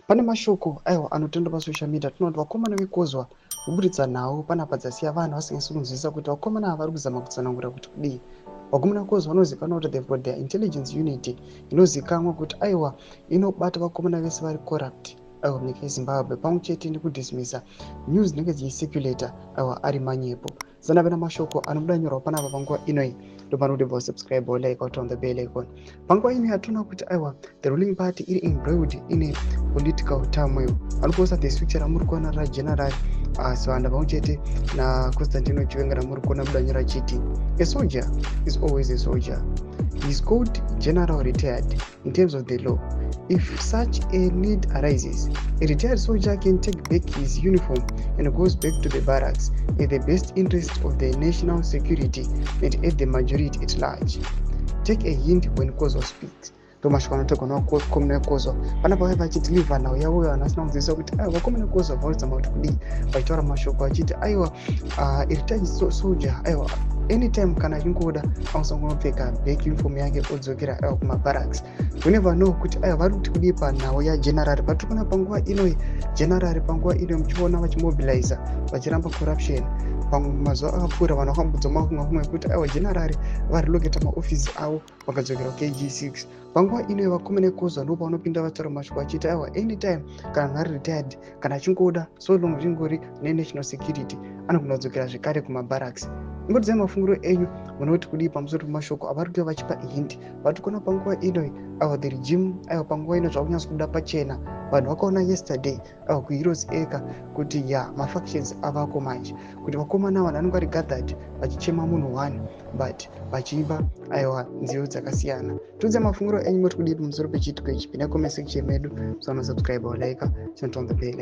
Pane mashoko, aiwa, anotenda pasocial media. Tinoona kuti vakomana vekozwa voburitsa nhau panapa dzasiya vanhu vasingasi kunzwisisa kuti vakomana ava vari kuzama kutsanangura kuti kudii. Vakomana vekozwa vanozikanwa kuti they've got their intelligence unit inozikanwa kuti, aiwa, inobata vakomana vese vari corrupt, aiwa, munyika yeZimbabwe, pamwe chete nekudismissa news dzinenge dzichicirculata, aiwa, ari manyepo. Sanapena mashoko anobuda nyorwa panapa panguva inoi. Ndopano kuti subscribe, like, on the bell icon. Panguva ino yatoona kuti, aiwa, the ruling party iri embroiled in a political turmoil. Vanoposta this picture ramuri kuona raGeneral Sibanda pamwe chete naConstantino Chiwenga, ramuri kuona buda nyora chiti, "A soldier is always a soldier. He is called general retired in terms of the law. If such a need arises, a retired soldier can take back his uniform and goes back to the barracks in the best interest of the national security and at the majority at large. Take a hint when Kozo speaks." Ndo mashoko anotegwa navakomana vekozwa panapa. Vai vachideliver nhau yavo, vanhu vasina kunzwisisa kuti, aiwa, vakomana vekozwa varizama kuti kudii, vachitaura mashoko achiti, aiwa, retired soldier, aiwa, anytime kana achingoda anosangonopfeka back uniform yake odzokera, aiwa, kumabarracks. We never know kuti, aiwa, vari kuti kudii panhau yageneral patiri kuona panguva inoi. General panguva inoi muchiona vachimobiliza, vachiramba corruption. Pamwe mazuva akapfuura vanhu vakambudza makumwe kumwe kuti, aiwa, general varelocata maofisi avo vakadzokera kuKG6. Panguva inoi vakomana vekozwa ndo pavanopinda vataura mashoko achiti, aiwa, anytime kana munhu ari retired, kana achingoda, so long zvingori nenational security, anogona kudzokera zvekare kumabarracks. Imbotidzai mafungiro enyu, munoti kudii pamusoro pemashoko avari kuva vachipa hint vari kuona panguva inoi? Aiwa, the regime, aiwa, panguva ino zvakunyatsa kubuda pachena. Vanhu vakaona yesterday, aiwa, kuHeroes Acre kuti ya mafactions avako manje, kuti vakomana, vanhu vanenge vari gathered vachichema munhu one, but vachiimba, aiwa, nziyo dzakasiyana. Tiudze mafungiro enyu, moti kudii pamusoro pechiitiko ichi? Pinda comment section medu, so subscribe, like, turn on the bell.